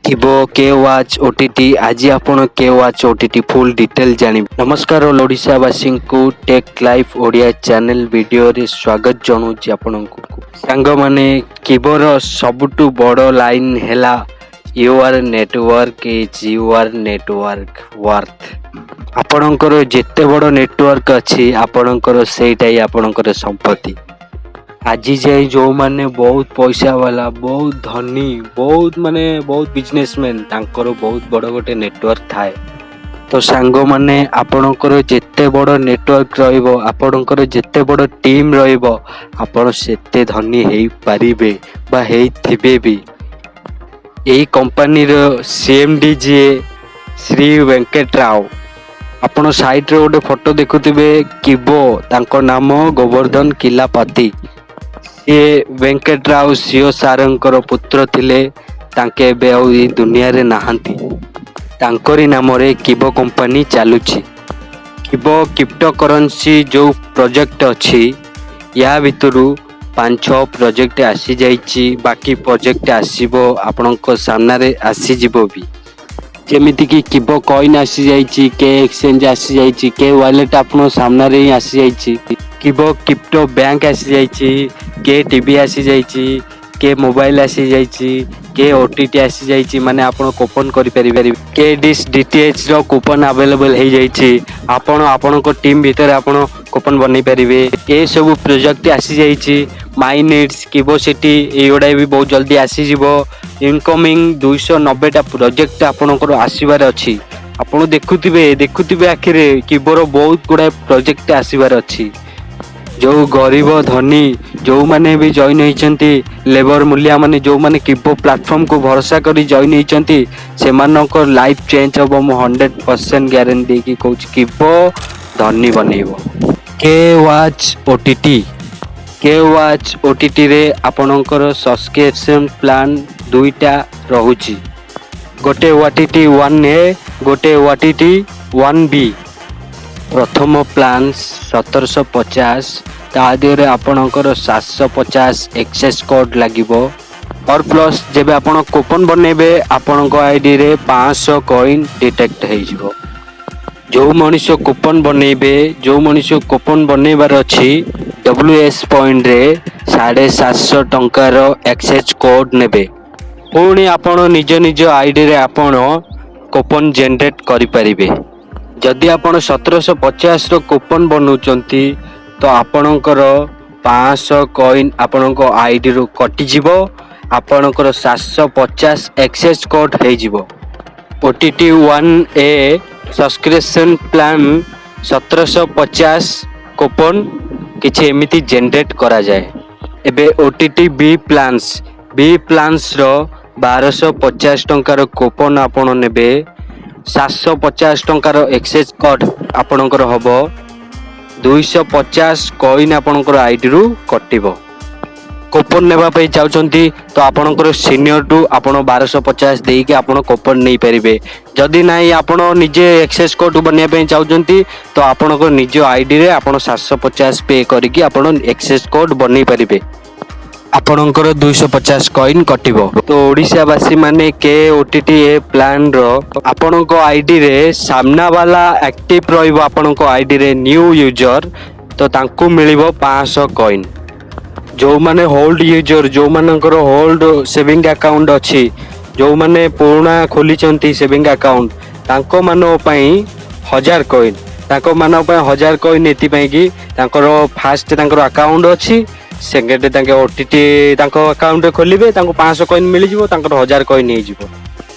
ଥିବ କେ watch OTT. ଆଜି ଆପଣ କେ ୱାଚ୍ ଓଟିଟି ଫୁଲ୍ ଡିଟେଲ୍ ଜାଣିବେ। ନମସ୍କାର, ଓଡ଼ିଶାବାସୀଙ୍କୁ ଟେକ୍ ଲାଇଫ୍ ଓଡ଼ିଆ ଚ୍ୟାନେଲ୍ ଭିଡ଼ିଓରେ ସ୍ୱାଗତ ଜଣାଉଛି ଆପଣଙ୍କୁ। ସାଙ୍ଗମାନେ, କିବୋର ସବୁଠୁ ବଡ଼ ଲାଇନ୍ ହେଲା "Your network is your net worth"। ଆପଣଙ୍କର ଯେତେ ବଡ଼ ନେଟୱାର୍କ ଅଛି, ଆପଣଙ୍କର ସେଇଟା ହିଁ ଆପଣଙ୍କର ସମ୍ପତ୍ତି। ଆଜି ଯାଏ ଯେଉଁମାନେ ବହୁତ ପଇସା ବାଲା, ବହୁତ ଧନୀ, ବହୁତ ମାନେ ବହୁତ ବିଜନେସମ୍ୟାନ୍, ତାଙ୍କର ବହୁତ ବଡ଼ ଗୋଟେ ନେଟୱାର୍କ ଥାଏ। ତ ସାଙ୍ଗମାନେ, ଆପଣଙ୍କର ଯେତେ ବଡ଼ ନେଟୱାର୍କ ରହିବ, ଆପଣଙ୍କର ଯେତେ ବଡ଼ ଟିମ୍ ରହିବ, ଆପଣ ସେତେ ଧନୀ ହେଇପାରିବେ ବା ହେଇଥିବେ ବି। ଏଇ କମ୍ପାନୀର ସିଏମ୍ଡି ଯିଏ ଶ୍ରୀ ଭେଙ୍କଟ ରାଓ, ଆପଣ ସାଇଡ଼ରେ ଗୋଟେ ଫଟୋ ଦେଖୁଥିବେ କିବୋ, ତାଙ୍କ ନାମ ଗୋବର୍ଦ୍ଧନ କିଲାପାତି। ସିଏ ଭେଙ୍କଟ ରାଓ ସିଓ ସାରଙ୍କର ପୁତ୍ର ଥିଲେ। ତାଙ୍କେ ଏବେ ଆଉ ଏଇ ଦୁନିଆରେ ନାହାନ୍ତି। ତାଙ୍କରି ନାମରେ କିବୋ କମ୍ପାନୀ ଚାଲୁଛି। କିବୋ କ୍ରିପ୍ଟୋ କରେନ୍ସି ଯେଉଁ ପ୍ରୋଜେକ୍ଟ ଅଛି, ୟା ଭିତରୁ ପାଞ୍ଚ ଛଅ ପ୍ରୋଜେକ୍ଟ ଆସିଯାଇଛି। ବାକି ପ୍ରୋଜେକ୍ଟ ଆସିବ, ଆପଣଙ୍କ ସାମ୍ନାରେ ଆସିଯିବ ବି। ଯେମିତିକି କିବୋ କଏନ୍ ଆସିଯାଇଛି, କେ ଏକ୍ସଚେଞ୍ଜ ଆସିଯାଇଛି, କେ ୱାଲେଟ୍ ଆପଣଙ୍କ ସାମ୍ନାରେ ହିଁ ଆସିଯାଇଛି, କିବୋ କ୍ରିପ୍ଟୋ ବ୍ୟାଙ୍କ ଆସିଯାଇଛି, କେ ଟିଭି ଆସିଯାଇଛି, କେ ମୋବାଇଲ ଆସିଯାଇଛି, କେ ଓଟିଟି ଆସିଯାଇଛି, ମାନେ ଆପଣ କୁପନ୍ କରିପାରିବେ। କେ ଡିସ୍ ଡିଟିଏଚ୍ ର କୁପନ୍ ଆଭେଲେବଲ୍ ହେଇଯାଇଛି। ଆପଣ ଆପଣଙ୍କ ଟିମ୍ ଭିତରେ ଆପଣ କୁପନ୍ ବନେଇ ପାରିବେ। ଏସବୁ ପ୍ରୋଜେକ୍ଟ ଆସିଯାଇଛି। ମାଇ ନିଡ୍ସ, କିବୋ ସିଟି, ଏଇଗୁଡ଼ା ବି ବହୁତ ଜଲ୍ଦି ଆସିଯିବ। ଇନକମିଂ 290ଟା ପ୍ରୋଜେକ୍ଟ ଆପଣଙ୍କର ଆସିବାର ଅଛି। ଆପଣ ଦେଖୁଥିବେ, ଦେଖୁଥିବେ ଆଖିରେ, କିବୋର ବହୁତ ଗୁଡ଼ାଏ ପ୍ରୋଜେକ୍ଟ ଆସିବାର ଅଛି। ଯେଉଁ ଗରିବ ଧନୀ ଯେଉଁମାନେ ବି ଜଏନ୍ ହେଇଛନ୍ତି, ଲେବର ମୂଲିଆ ମାନେ ଯେଉଁମାନେ କିବୋ ପ୍ଲାଟଫର୍ମକୁ ଭରସା କରି ଜଏନ୍ ହେଇଛନ୍ତି, ସେମାନଙ୍କ ଲାଇଫ୍ ଚେଞ୍ଜ ହେବ। ମୁଁ 100% ଗ୍ୟାରେଣ୍ଟି ଦେଇକି କହୁଛି, କିବୋ ଧନୀ ବନେଇବ। କେ ୱାଚ୍ ଓଟିଟି, କେ ୱାଚ୍ ଓଟିଟିରେ ଆପଣଙ୍କର ସବସ୍କ୍ରିପସନ୍ ପ୍ଲାନ୍ ଦୁଇଟା ରହୁଛି। ଗୋଟେ ଓଟିଟି 1ଏ, ଗୋଟେ ଓଟିଟି 1ବି। ପ୍ରଥମ ପ୍ଲାନ୍ 1750। ତା ଦେହରେ ଆପଣଙ୍କର 750 ଏକ୍ସେସ୍ କୋଡ଼୍ ଲାଗିବ। ଅର୍ ପ୍ଲସ୍ ଯେବେ ଆପଣ କୁପନ୍ ବନେଇବେ, ଆପଣଙ୍କ ଆଇଡ଼ିରେ 500 କଏନ୍ ଡିଡକ୍ଟ ହେଇଯିବ। ଯେଉଁ ମଣିଷ କୁପନ୍ ବନେଇବେ, ଯେଉଁ ମଣିଷ କୁପନ୍ ବନେଇବାର ଅଛି, ଡବ୍ଲ୍ୟୁ ଏସ୍ ପଏଣ୍ଟରେ 750 ଟଙ୍କାର ଏକ୍ସେସ୍ କୋଡ଼୍ ନେବେ। ପୁଣି ଆପଣ ନିଜ ନିଜ ଆଇଡ଼ିରେ ଆପଣ କୁପନ୍ ଜେନେରେଟ୍ କରିପାରିବେ। ଯଦି ଆପଣ 1750ର କୁପନ୍ ବନଉଛନ୍ତି, ତ ଆପଣଙ୍କର 500 କଏନ୍ ଆପଣଙ୍କ ଆଇଡ଼ିରୁ କଟିଯିବ, ଆପଣଙ୍କର 750 ଏକ୍ସେସ୍ କୋଡ଼୍ ହେଇଯିବ। ଓଟିଟି 1ଏ ସବସ୍କ୍ରିପସନ୍ ପ୍ଲାନ୍ 1750 କୁପନ୍ କିଛି ଏମିତି ଜେନେରେଟ୍ କରାଯାଏ। ଏବେ ଓଟିଟି ବି ପ୍ଲାନ୍ସ, ବି ପ୍ଲାନ୍ସର 1250 ଟଙ୍କାର କୁପନ୍ ଆପଣ ନେବେ, 750 ଟଙ୍କାର ଏକ୍ସେସ୍ କୋଡ଼୍ ଆପଣଙ୍କର ହେବ, 250 କଏନ୍ ଆପଣଙ୍କର ଆଇଡ଼ିରୁ କଟିବ। କୁପନ୍ ନେବା ପାଇଁ ଚାହୁଁଛନ୍ତି, ତ ଆପଣଙ୍କର ସିନିୟରଠୁ ଆପଣ 1250 ଦେଇକି ଆପଣ କୁପନ୍ ନେଇପାରିବେ। ଯଦି ନାହିଁ, ଆପଣ ନିଜେ ଏକ୍ସେସ୍ କୋଡ଼୍ ବନେଇବା ପାଇଁ ଚାହୁଁଛନ୍ତି, ତ ଆପଣଙ୍କ ନିଜ ଆଇଡ଼ିରେ ଆପଣ 750 ପେ କରିକି ଆପଣ ଏକ୍ସେସ୍ କୋଡ଼୍ ବନେଇ ପାରିବେ। ଆପଣଙ୍କର 250 କଏନ୍ କଟିବ। ତ ଓଡ଼ିଶାବାସୀ ମାନେ, କେ ଓଟିଟି ଏ ପ୍ଲାନ୍ର ଆପଣଙ୍କ ଆଇଡ଼ିରେ ସାମ୍ନା ବାଲା ଆକ୍ଟିଭ ରହିବ ଆପଣଙ୍କ ଆଇଡ଼ିରେ ନ୍ୟୁ ୟୁଜର, ତ ତାଙ୍କୁ ମିଳିବ 500 କଏନ୍। ଯେଉଁମାନେ ଓଲ୍ଡ ୟୁଜର, ଯେଉଁମାନଙ୍କର ଓଲ୍ଡ ସେଭିଂ ଆକାଉଣ୍ଟ ଅଛି, ଯେଉଁମାନେ ପୁରୁଣା ଖୋଲିଛନ୍ତି ସେଭିଂ ଆକାଉଣ୍ଟ, ତାଙ୍କମାନଙ୍କ ପାଇଁ 1000 କଏନ୍। ତାଙ୍କମାନଙ୍କ ପାଇଁ 1000 କଏନ୍ ଏଥିପାଇଁ କି ତାଙ୍କର ଫାଷ୍ଟ ତାଙ୍କର ଆକାଉଣ୍ଟ ଅଛି, ସେକେଣ୍ଡ ତାଙ୍କେ ଓଟିଟି ତାଙ୍କ ଆକାଉଣ୍ଟରେ ଖୋଲିବେ, ତାଙ୍କୁ 500 କଏନ୍ ମିଳିଯିବ, ତାଙ୍କର 1000 କଏନ୍ ହେଇଯିବ।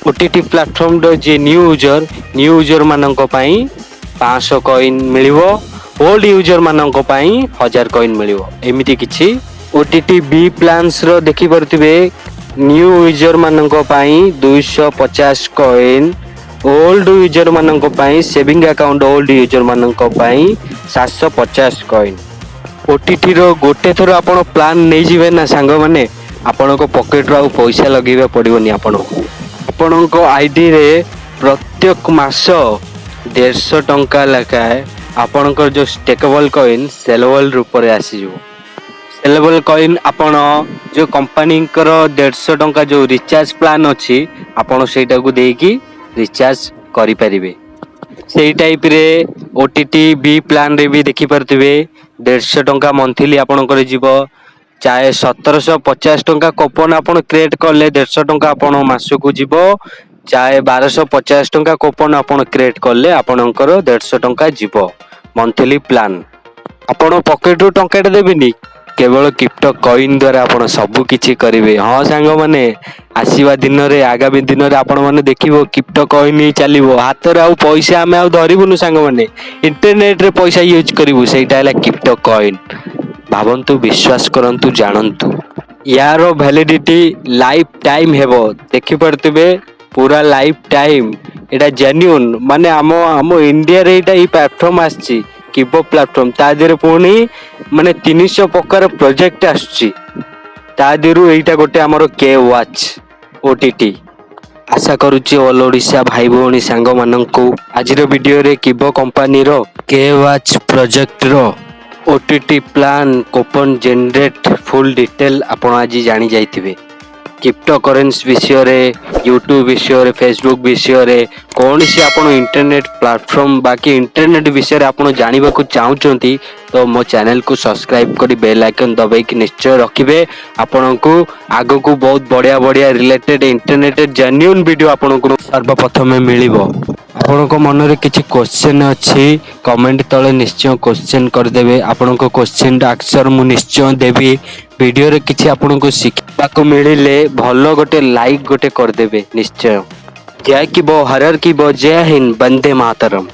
ଓଟିଟି ପ୍ଲାଟଫର୍ମର ଯିଏ ନ୍ୟୁ ୟୁଜର, ନ୍ୟୁ ୟୁଜରମାନଙ୍କ ପାଇଁ 500 କଏନ୍ ମିଳିବ, ଓଲ୍ଡ ୟୁଜରମାନଙ୍କ ପାଇଁ 1000 କଏନ୍ ମିଳିବ, ଏମିତି କିଛି। ଓଟିଟି ବି ପ୍ଲାନ୍ସର ଦେଖିପାରୁଥିବେ, ନ୍ୟୁ ୟୁଜରମାନଙ୍କ ପାଇଁ 250 କଏନ୍, ଓଲ୍ଡ ୟୁଜରମାନଙ୍କ ପାଇଁ, ସେଭିଂ ଆକାଉଣ୍ଟ ଓଲ୍ଡ ୟୁଜରମାନଙ୍କ ପାଇଁ 750 କଏନ୍। ଓଟିଟିର ଗୋଟେ ଥର ଆପଣ ପ୍ଲାନ୍ ନେଇଯିବେ ନା ସାଙ୍ଗମାନେ, ଆପଣଙ୍କ ପକେଟରୁ ଆଉ ପଇସା ଲଗେଇବାକୁ ପଡ଼ିବନି ଆପଣଙ୍କୁ। ଆପଣଙ୍କ ଆଇଡ଼ିରେ ପ୍ରତ୍ୟେକ ମାସ 150 ଟଙ୍କା ଲେଖାଏଁ ଆପଣଙ୍କର ଯେଉଁ ଷ୍ଟେକେବଲ୍ କଏନ୍ ସେଲେବଲ୍ ରୂପରେ ଆସିଯିବ। ସେଲେବଲ୍ କଏନ୍ ଆପଣ ଯେଉଁ କମ୍ପାନୀଙ୍କର 150 ଟଙ୍କା ଯେଉଁ ରିଚାର୍ଜ ପ୍ଲାନ୍ ଅଛି, ଆପଣ ସେଇଟାକୁ ଦେଇକି ରିଚାର୍ଜ କରିପାରିବେ। ସେଇ ଟାଇପ୍ରେ ଓଟିଟି ବି ପ୍ଲାନ୍ରେ ବି ଦେଖିପାରୁଥିବେ, 150 ଟଙ୍କା ମନ୍ଥଲି ଆପଣଙ୍କର ଯିବ। ଚାହେ 1750 ଟଙ୍କା କୁପନ୍ ଆପଣ କ୍ରିଏଟ୍ କଲେ 150 ଟଙ୍କା ଆପଣ ମାସକୁ ଯିବ, ଚାହେ 1250 ଟଙ୍କା କୁପନ୍ ଆପଣ କ୍ରିଏଟ୍ କଲେ ଆପଣଙ୍କର 150 ଟଙ୍କା ଯିବ ମନ୍ଥଲି ପ୍ଲାନ୍। ଆପଣ ପକେଟରୁ ଟଙ୍କାଟେ ଦେବେନି, କେବଳ କ୍ରିପ୍ଟୋ କଏନ୍ ଦ୍ୱାରା ଆପଣ ସବୁ କିଛି କରିବେ। ହଁ ସାଙ୍ଗମାନେ, ଆସିବା ଦିନରେ, ଆଗାମୀ ଦିନରେ ଆପଣମାନେ ଦେଖିବ କ୍ରିପ୍ଟୋ କଏନ୍ ହିଁ ଚାଲିବ। ହାତରେ ଆଉ ପଇସା ଆମେ ଆଉ ଧରିବୁନୁ ସାଙ୍ଗମାନେ, ଇଣ୍ଟରନେଟରେ ପଇସା ୟୁଜ୍ କରିବୁ। ସେଇଟା ହେଲା କ୍ରିପ୍ଟୋ କଏନ୍। ଭାବନ୍ତୁ, ବିଶ୍ୱାସ କରନ୍ତୁ, ଜାଣନ୍ତୁ। ୟାର ଭ୍ୟାଲିଡିଟି ଲାଇଫ ଟାଇମ୍ ହେବ। ଦେଖିପାରୁଥିବେ, ପୁରା ଲାଇଫ ଟାଇମ୍। ଏଇଟା ଜେନ୍ୟୁନ୍, ମାନେ ଆମ ଇଣ୍ଡିଆରେ ଏଇଟା ଏଇ ପ୍ଲାଟଫର୍ମ ଆସିଛି, କିଭୋ ପ୍ଲାଟଫର୍ମ। ତା ଦେହରେ ପୁଣି ମାନେ 300 ପ୍ରକାର ପ୍ରୋଜେକ୍ଟ ଆସୁଛି, ତା ଦେହରୁ ଏଇଟା ଗୋଟେ ଆମର କେ ୱାଚ୍ ଓଟିଟି। ଆଶା କରୁଛି ଅଲ୍ ଓଡ଼ିଶା ଭାଇ ଭଉଣୀ ସାଙ୍ଗମାନଙ୍କୁ ଆଜିର ଭିଡ଼ିଓରେ କିଭୋ କମ୍ପାନୀର କେ ୱାଚ୍ ପ୍ରୋଜେକ୍ଟର OTT plan, coupon generate full detail ଆପଣ ଆଜି ଜାଣି ଯାଇଥିବେ। କ୍ରିପ୍ଟୋ କରେନ୍ସି ବିଷୟରେ, ୟୁଟ୍ୟୁବ ବିଷୟରେ, ଫେସବୁକ୍ ବିଷୟରେ, କୌଣସି ଆପଣ ଇଣ୍ଟରନେଟ୍ ପ୍ଲାଟଫର୍ମ ବାକି ଇଣ୍ଟରନେଟ୍ ବିଷୟରେ ଆପଣ ଜାଣିବାକୁ ଚାହୁଁଛନ୍ତି ତ ମୋ ଚ୍ୟାନେଲକୁ ସବସ୍କ୍ରାଇବ୍ କରି ବେଲ୍ ଆଇକନ୍ ଦବାଇକି ନିଶ୍ଚୟ ରଖିବେ। ଆପଣଙ୍କୁ ଆଗକୁ ବହୁତ ବଢ଼ିଆ ବଢ଼ିଆ ରିଲେଟେଡ୍ ଇଣ୍ଟରନେଟ୍ ଜେନ୍ୟୁନ୍ ଭିଡ଼ିଓ ଆପଣଙ୍କୁ ସର୍ବପ୍ରଥମେ ମିଳିବ। ଆପଣଙ୍କ ମନରେ କିଛି କୋଶ୍ଚେନ୍ ଅଛି, କମେଣ୍ଟ ତଳେ ନିଶ୍ଚୟ କୋଶ୍ଚେନ୍ କରିଦେବେ। ଆପଣଙ୍କ କୋଶ୍ଚେନ୍ର ଆନ୍ସର୍ ମୁଁ ନିଶ୍ଚୟ ଦେବି। ଭିଡ଼ିଓରେ କିଛି ଆପଣଙ୍କୁ ଶିଖିବାକୁ ମିଳିଲେ ଭଲ ଗୋଟେ ଲାଇକ୍ ଗୋଟେ କରିଦେବେ ନିଶ୍ଚୟ। ଜୟ କିଭୋ, ହର ହର କିଭୋ, ଜୟ ହିନ୍ଦ, ବନ୍ଦେ ମାତରମ୍।